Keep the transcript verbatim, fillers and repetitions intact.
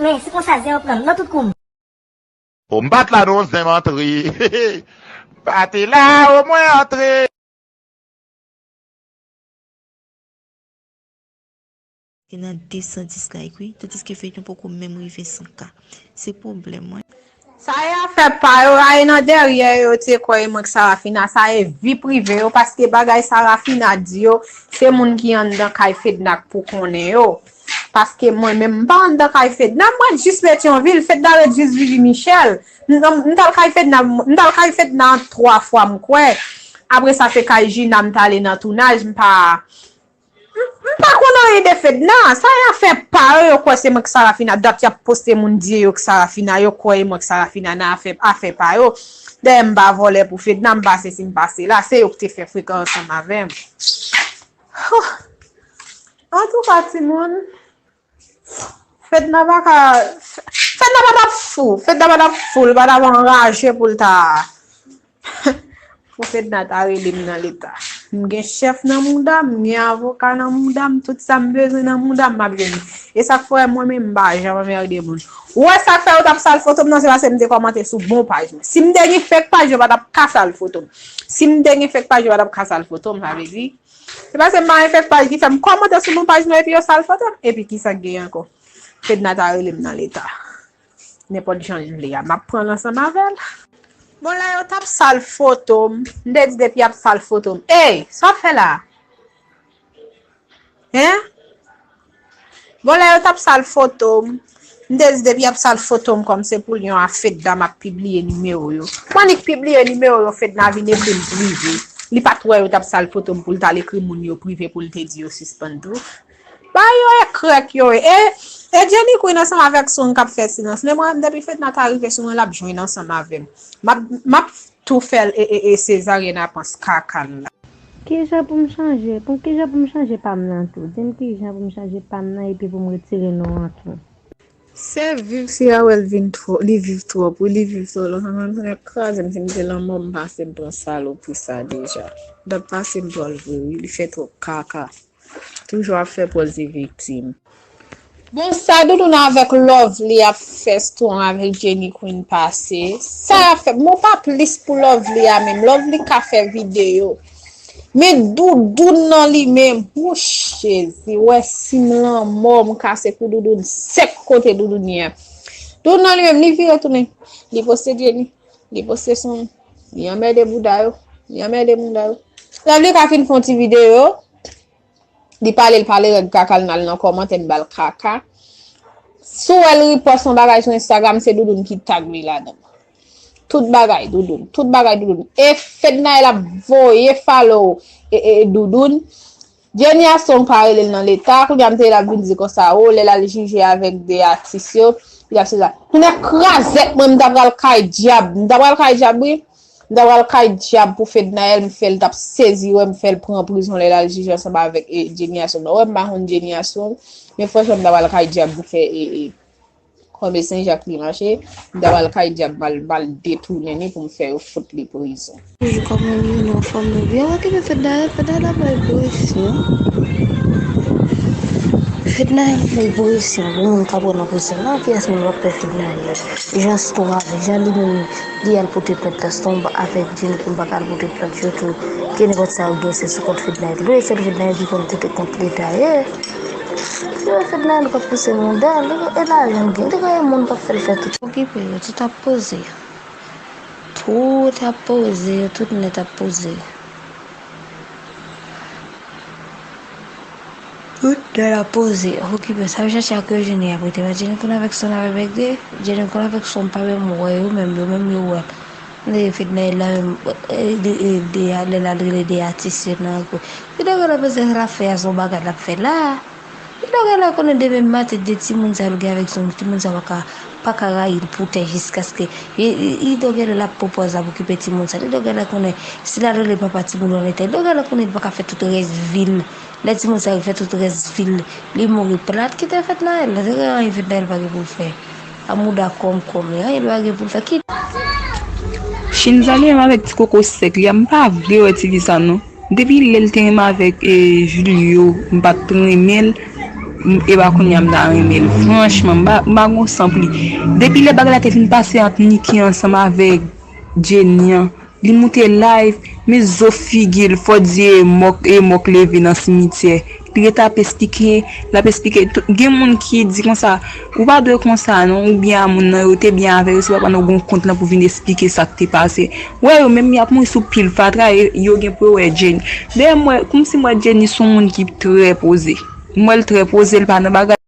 Men, se konsa zen yo pran m nan tout kou m. O, m pa t la non, zen m antre. M pa te la, o mwen antre. Gen nan de san dis like, wi, tandiske feyton poko menm rive san K. Se pwoblèm, wi. Sa e afè pa yo, rayi nan dèyè yo, te kwè e mwen k Sarafina, sa e vi prive yo, paske bagay Sarafina di yo, se moun ki anndan kay Fedna k pou konnen yo. Paske mwen menm, m pa anndan kay Fedna, mwen jis Petyonvil, Fedna ret jis Viji Michèl. M, m, m t al kay Fedna, m t al kay Fedna twa fwa, m kwè. Apre sa, se kay Jina, m t ale nan tounaj, m pa, m, m pa konn anyen de Fedna. Sa e afè pa yo, yo kwè se mwen k Sarafina. Dat y ap poste moun di yo k Sarafina, yo kwè e mwen k Sarafina nan afè, afè pa yo. Dayè m pa vòlè pou Fedna, m pase si m pase la. Se yo k te fè frekan ansanm avè m. Huh. Antouka, timoun, Fedna pa ka, Fedna pa t ap fou, Fedna pa t ap fou, li pa t ap anraje pou l ta, pou Fedna ta rele m nan leta. M gen chèf nan mouda m, m gen avoka nan mouda m, tout sa m bezwen nan mouda m, m ap jwenn li. E sa k fè mwen menm m pa janm anmède moun. Ou wè sa k fè yo t ap sal foto m nan, se paske m te kòmante sou bon paj mwen. Si m te gen fake paj, yo pa t ap ka sal foto m. Si m te gen fake paj, yo pa t ap ka sal foto m, sa vle di, se paske m pa gen fake paj ki fè m kòmante sou bon paj mwen epi yo sal foto m. Epi kisa k gen ankò? Fedna ta rele m nan leta. Nenpòt jan l vle a, m ap pran l ansanm avè l. Bon, lè yo t ap sal foto m, m te di depi y ap sal foto m. Ey, sa w ap fè la? Hein? Bon, lè yo t ap sal foto m, m te di depi y ap sal foto m kòm se pou l yon afè dam ap pibliye nimewo yo. Mwen annik pibliye nimewo yo, Fedna vin ekri m prive. Li pa t wè yo t ap sal foto m pou l t al ekri moun yo prive pou l te di yo sispann tou. Ba yo e krèk yo ye. E, e Jenny Queen ansanm avèk Song k ap fè silans. Men mwen, depi Fedna ta rive sou mwen, l ap jwenn ansanm avè m. M ap, m ap tou fè l e, e, e sezaryèn apans kaka l la. Kijan pou m chanje? Pou kijan pou m chanje pa m nan tou? Di m kijan pou m chanje pa m nan epi pou m retire non an tou. Se viv si a wè l vin twò, li viv twòp, wi, li viv twò lontan, sa kraze m, si m te lanmò, m pase m pran salopri sa deja. Dat pase m pran l vre, wi, li fè twòp kaka. Toujou ap fè pòz li viktim. Bon, sa Doudoune avèk Lovely ap fè strong avèk Jenny Queen pase. Sa y ap fè? Bon, pa plis pou Lovely a menm. Lovely ka fè videyo. Men Doudoune nan li menm. Wouch, Jezi, wè si m lanmò, m kase kou Doudoune sèk kote Doudoune ye a. Doudoune nan li menm, li vire tounen. Li poste Jenny. Li poste Song. Li anmède bouda yo. Li anmède bouda yo. Lovely ka fin fè yon ti videyo. Li pale, l pale règ kaka l, n al nan kòmantè, n ba l kaka. Si w wè l ripòs yon bagay sou Instagram, se Doudoune ki tag li ladan. Tout bagay Doudoune, tout bagay Doudoune. E Fednaelle ap voye follow e, e, e Doudoune. Jenny a Song pa rele l nan leta, kounye a m te la vin di konsa, o, lè l al jije avèk de atis yo, li ap se sa. Tounen krazèt mwen, m ta pral kay dyab, m ta pral kay dyab, wi. M ta pral kay dyab pou Fednaelle, m fè l t ap sezi, wè m fè l pran prizon lè l al jije ansanm avèk, e, Jenny a Song nan. Wè m pa konn Jenny a Song, men franchman m ta pral kay dyab pou fè, e, e, kòm e Sen Jak li mache, m ta pral kay dyab m al, m al detounen li pou m fè yo fout li prizon. Toujou kòman nou ye, nou anfòm, nou byen. Wè ki fè Fednaelle, Fednaelle ap bay presyon. Fednaelle ap bay presyon, moun k ap pran nan presyon la, kiyès menm k ap pè Fednaelle? Jan Song avè, jan li menm li al pote plent la, Song avèk Jenny Queen pa ka al pote plent yo tou. Ki nenpòt sa yo gen se sou kont Fednaelle. Wi, sèl Fednaelle ki konn pote kont leta ye. Yo, Fednaelle pa pouse mouda l, e lajan l gen, li gen yon moun k ap fè l fè tout. Okipe yo, tout ap poze. Tout ap poze yo, tout nèt ap poze yo. Tout nèt ap poze yo, okipe sa yo chache ak yo Jenny ap rete. Jenny konn avèk Song avèk de, Jenny konn avèk Song pa menm wè yo menm, yo menm yo wè. Nèg Fednaelle la menm, e, de, e, de, lè l al rele de atis yo nan kou. Li dògè la panse sa l ap fè a se yon bagay l ap fè la. Li dògè la konnen demen maten de timoun sa yo l gen avèk Song, timoun sa yo pa ka, pa ka rayi l pou tè jiskaske, e, e, li dògè la l ap pran pòz la pou okipe timoun sa. Li dògè la konnen si l al rele papa timoun yo nan leta, li dògè la konnen li pa ka fè tout rès vi l. Lè timoun sa yo fè tout rès vi l, li mouri plat, kite Fednaelle, se anyen Fednaelle pa gen pou l fè. A mouda kòm kòm li, anyen li pa gen pou l fè. Ki Chinza li menm avèk ti koko sèk li a, m pa vle wè ti fi sa non. Depi lè l te renmen avèk, e, Julio, m pa t renmen l. M- e pa kounye a m ta renmen l. Franchman, m pa m pa gon san pou li. Depi lè bagay la te fin pase ant Nicky ansanm avèk Jenny an, li moute live, men zo figi l, fò di e mò k e mò k leve nan simityè. Li ret ap esplike, l ap esplike. Tout- Gen moun ki di konsa, ou pa dwe konsa non, ou byen a moun nan, yo te byen avè yo, se pa pandan w gon kont lan pou vin esplike sa k te pase. Wè yo menm y ap mouri sou pil fatra, e yo gen pou yo wè Jenny. Dayè m wè, kòmsi m wè Jenny se yon moun ki trè poze. M wè l trè poze, l pa nan bagay.